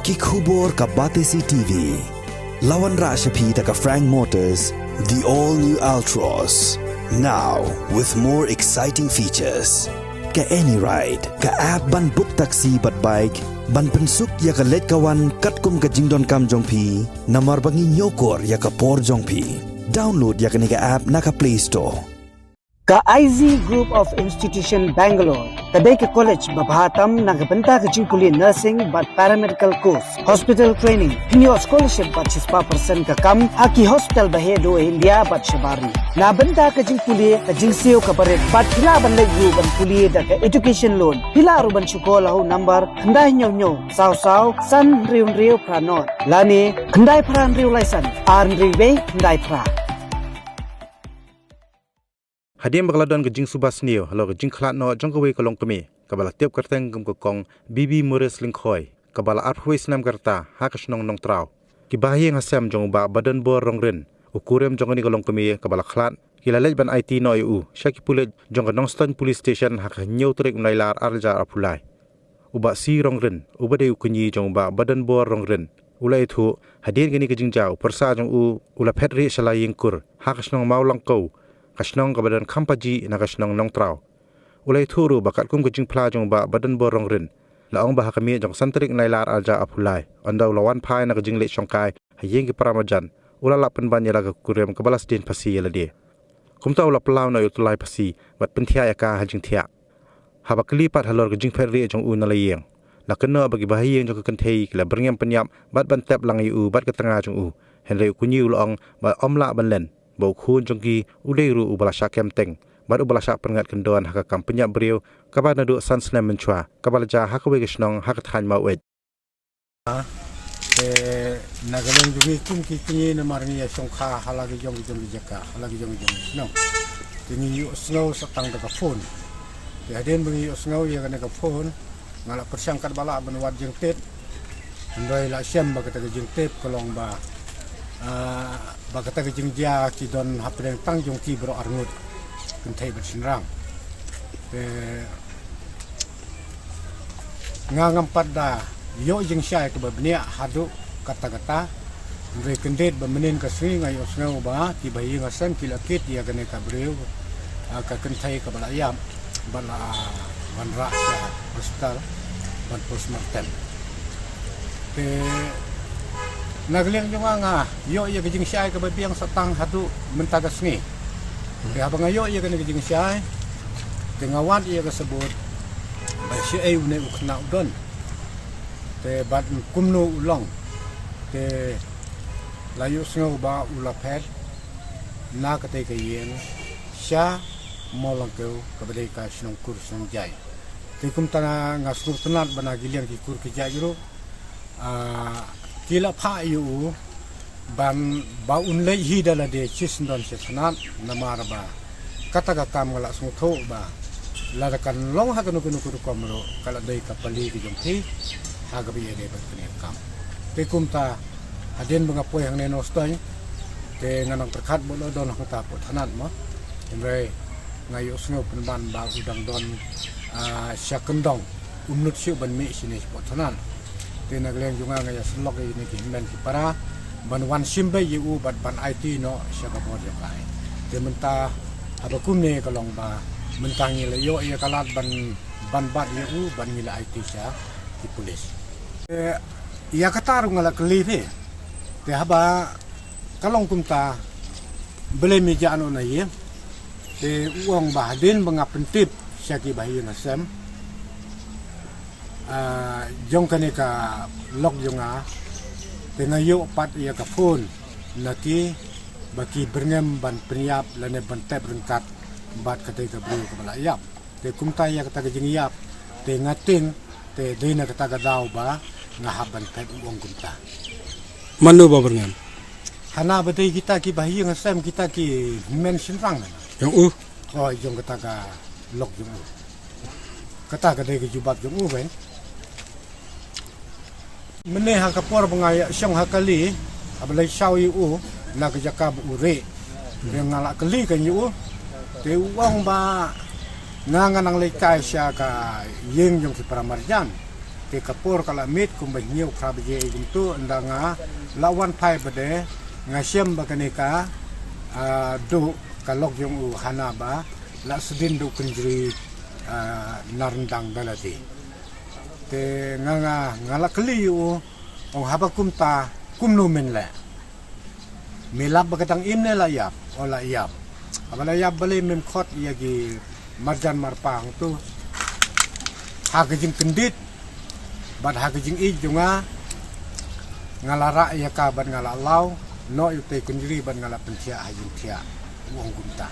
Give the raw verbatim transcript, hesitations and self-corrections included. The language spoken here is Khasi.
Ki khubor ka Batesi T V. La wanrah sha phi da ka Frank Motors, the all new Altroz. Now with more exciting features. Ka Any Ride, ka app ban book taxi bad bike, ban pynsuk ïa ka leit ka wan katkum ka jingdonkam jong phi, namar ba ngi ñiewkor ïa ka por jong phi. Download ïa kane ka app na ka Play Store. Ka I Z Group of Institution Bangalore ka dei ka college ba bha tam na ka bynta ka jingpule nursing bad paramedical course, hospital training. Phin ïoh scholarship bad shispah percent ka kam ha ki hospital ba heh duh ha India bad shabar ri. Na bynta ka jingpule ka jingsiew kaba rit bad phi lah ban leit ruh ban pule da ka education loan. Phi lah ruh ban shu call ha u number khyndai hynñiew hynñiew saw saw san hynriew hynriew phra nod lane khyndai phra hynriew lai san ar hynriew wei khyndai phra. Hadien ba ka la don ka jingsuba sniew halor ka jingkhlad noh jong kawei ka longkmie kaba la tip kyrteng kum ka Kong B B Morris Lyngkhoi, kaba la arphew wei snem ka rta ha ka shnong Nongtraw, ki bahaïing hasem jong u Bah Badanbor Rongrin, u kurim jong kane ka longkmie kaba la khlad, ki la leit ban aiti noh ïa u sha ki pulit jong ka Nongstoiñ Police Station ha ka hynñiew tarik u Nailar ar hajar arphew lai. U Bah C Rongrin, uba dei u kñi jong u Bah Badanbor Rongrin, u la ïathuh, hadien kane ka jingjia u pyrsa jong u u la phet rieh sha la ïing kur ha ka shnong Mawlangkew, ka shnong kaba don kham pajih na ka shnong Nongtraw. U la ïathuh ruh ba katkum ka jingphla jong u Bah Badanbor Rongrin, la ong ba ha ka miet jong ka san tarik Nailar ar hajar arphew lai, ynda u la wan phai na ka jingleit shongkai ha ïing ki para marjan, u la lap pynban ïa la ka kurim kaba la sdien phasi ïa lade. Kumta u la pynlaw noh ïa u tyllai phasi bad pynthiah ïa ka ha jingthiah. Haba kylli pat halor ka jingphet rieh jong u na la ïing, la kynnoh ba ki bahaïing jong ka kynthei ki la byrngem pynïap bad ban tep lang ïa u bad ka tnga jong u. Hynrei u kñi u la ong ba ym lah ban len ba u khun jong ki u dei ruh uba la shah kem teng bad uba la shah pyngngad kyndon ha ka kam pynïap briew kaba naduh san snem mynshuwa, kaba la jia ha kawei ka shnong ha ka thaiñ Maweit. Te na ka liang jong ngi kum ki kñi namar ngi ïa shongkha ha la ki jong ki jong ki jaka, ha la ki jong ki jong ki shnong. Te ngi ïohsngew sa tang da ka phone. Te hadien ba ngi ïohsngew ïa kane ka phone, nga la pyrshang katba lah ban wad jingtip. Hynrei la shem ba kata ka jingtip ka long ba, ah, ba kata ka jingjia ki don hapdeng tang jong ki baroh arngut, kynthei bad shynrang. Te nga ngam pat da ïoh jingshai kaba bniah haduh katta katta. Hynrei kyndit ba mynnin ka sngi nga ïohsngew ba ki bahaïing hasem ki la kit ïa kane ka briew, ah, ka kynthei kaba la ïap bad la wanrah sha hospital ban postmortem. Te na ka liang jong nga, nga ïoh ïa ka jingshai kaba biang sa tang haduh mynta ka sngi. Te haba nga ïoh ïa kane ka jingshai, te nga wad ïa ka sabut ba shaei une u khynnah u don, te bad kumno u long. Te la ïohsngew ba u la phet na katei ka ïing sha Mawlangkew kaba dei ka shnong kur shnong jai. Te kumta nga sngewtynnat ba na ki liang ki kur ki jait ruh, ah, ki la phah ïa u ban ba un leit hi da lade shisyndon shi tnat, namar ba kata ka kam nga la sngewthuh ba lada kan long ha kano kano ka rukom ruh ka la dei ka pali ka jong phi ha kaba ïadei bad kane ka kam. Te kumta hadien ba nga poi hangne Nongstoiñ, te nga nang pyrkhat ba u la don hangta hapoh tnat mo. Hynrei nga ïohsngew pynban ba u dang don, ah, sha kyndong, um nud shuh ban mih shane shapoh tnat. Te na ka liang jong nga, nga ïa sylok ïa kine ki hynmen ki para ban wan shim beit ïa u bad ban aiti noh sha ka bor jong ka aiñ. Te mynta haba kumne ka long ba mynta ngi la ïoh ïa ka lad ban, ban bat ïa u bad ngi la aiti sha ki pulit. Te ïa kata ruh nga la kylli phi. Te haba ka long kumta, balei me jah noh na ïing? Te u ong ba hadien ba nga pyntip sha ki bahaïing hasem, ah, jong kane ka lok jong nga, te nga ïoh pat ïa ka phone na ki ba ki byrngem ban pynïap lane ban tep ryngkat bad katei ka briew kaba la ïap. Te kumta ïa kata ka jingïap, te nga tieng, te dei na kata ka daw ba nga hap ban phet, u ong kumta. Mano ba byrngem? Hana ba dei kita ki bahaïing hasem, kita ki hynmen shynrang hana. Jong u? Oh, jong kata ka lok jong u. Kata ka dei ka jubab jong u, Ben. Mynne ha ka por ba nga ïa shong ha kali, haba la shaw ïa u na ka jaka ba u rieh. Te nga la kylli ka ïa u. Te u ong ba nga nga nang leit kai sha ka ïing jong ki para marjan. Te ka por ka la miet kumba hynñiew phra baje kumtu, ynda nga la wan phai bad nga shem ba kane ka, ah, duh ka lok jong u hana ba la sdin da u kynjri, ah, na ryndang da lade. Te nga, nga, nga la kylli ïa u, ong haba kumta, kumno men leh. Me lap ba ka dang im ne la ïap, o la ïap. Haba la ïap balei mem khot ïa ki marjan marpa hangtu. Ha ka jingkyndit, bad ha ka jingïeit jong nga, nga la rah ïa ka bad nga la law, noh ïa u tei kynjri bad nga la pynthiah ha jingthiah, u ong kumta.